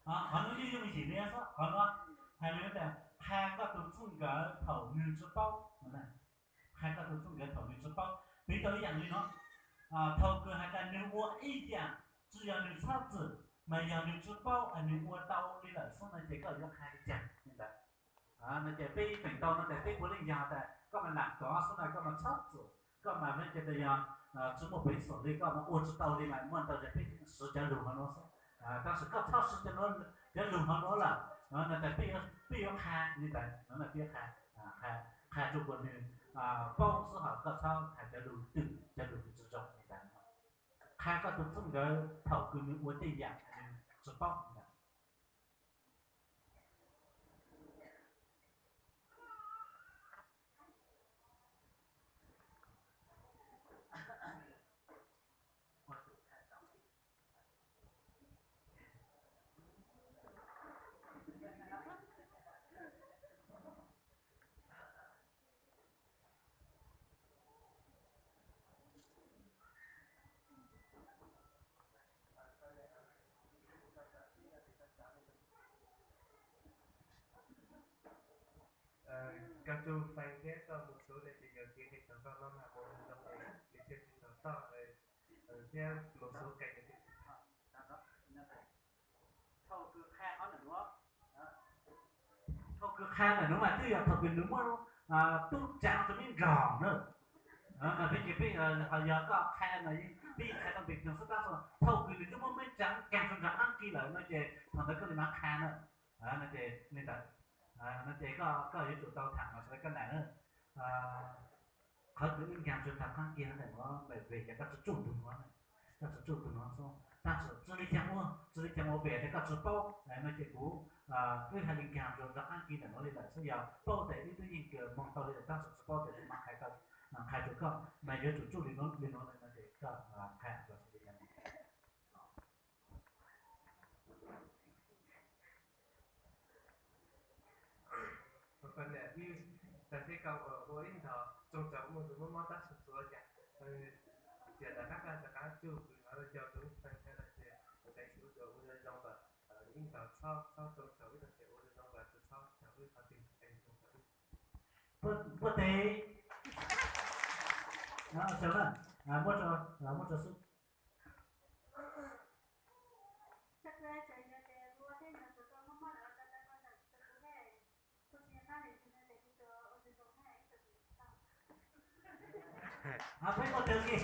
Qhov no yeej yooj yim li xwb, qhov no hais li tias qha koj tus txij nkawm thaum nws tsis paub. Qha koj tus txij nkawm thaum nws tsis paub. Piv tau ib yam li no, thaum kws hais tias nws ua ib yam, tsis yog nws txhob txwm, mas yog nws tsis paub es nws ua tau li lawm xwb no ces koj yuav qha li cas li ntawd. No ces peb feem ntau no ces peb puav leej yog tas koj mas lam kov xwb na, koj mas txhob txwm, koj mas me ces tas yog tsis muaj peev xwm li, koj mas ua tsis tau li mas muaj ntau ces peb siv cov lus hauv no xwb. Tab sis koj txhob siv cov lus hauv no lawm no ces peb yuav qha li ntawd no, peb yuav qha, qha rau kom nws paub xwb, ho koj txhob hais cov lus twm, cov lus tsis zoo li ntawd. Qha koj tus txij nkawm thaum kws nws ua tej yam nws tsis paub li ntawd. Koj tsuj feem thiab koj mus xub ne ces yog kev tau koj maj mam mus zoo es nws thiaj tsis tau toj thiab mus xub kev. Thaum kws qha ntawm nuav mas twb yog thaum kws nws muaj tub tsaav rua meb nrog na. Mas peb ces peb ho yog koj qha no, peb qha tau pem tug xub tab xwb, thaum kws nws twb muab meb tsaav kaag rua nraag qaab kis lawm no ces thaum ntawd koj li mas qha na. No ces li ntawd, no ces koj yuav tsum tau tham mas sawv daws koj nam na. Qhov kws wb nkaag rua nraag qaab kis ntawm nuav mas vim yog koj tsi tsuj tug nuav, koj tsi tsuj tug nuav xwb. Tab sis tsi li caag ua, tsi li caag ua vim yog koj tsi paub no ces kuv, wb hais li nkaag rua nraag qaab kis ntawm nuav li lawm xwb, yog paub tes wb twb yeej kws moog tau li lawm, tab sis tsi paub tes kuv mam hais koj, qha rua koj mas yuav tsum tsuj li nuav li nuav lawm no ces koj qha rua li no. Koj nam ib, tas seb koj ua ib ntog tsoog tsaus muaj tus muaj mob tab sis txuav cas, tias lawv qab qab rov qab tsuj kws hov rau cov tus feem thiab lawm ces ua tes xwb ua zoo kom ib ntog txhob txhob tsoog tsaus ib tog ces ua zoo kom txhob tsaus ib qhov twg es tsoog tsaus ib. Puab tes, muab, muab rua xwb. Peb ua tes li.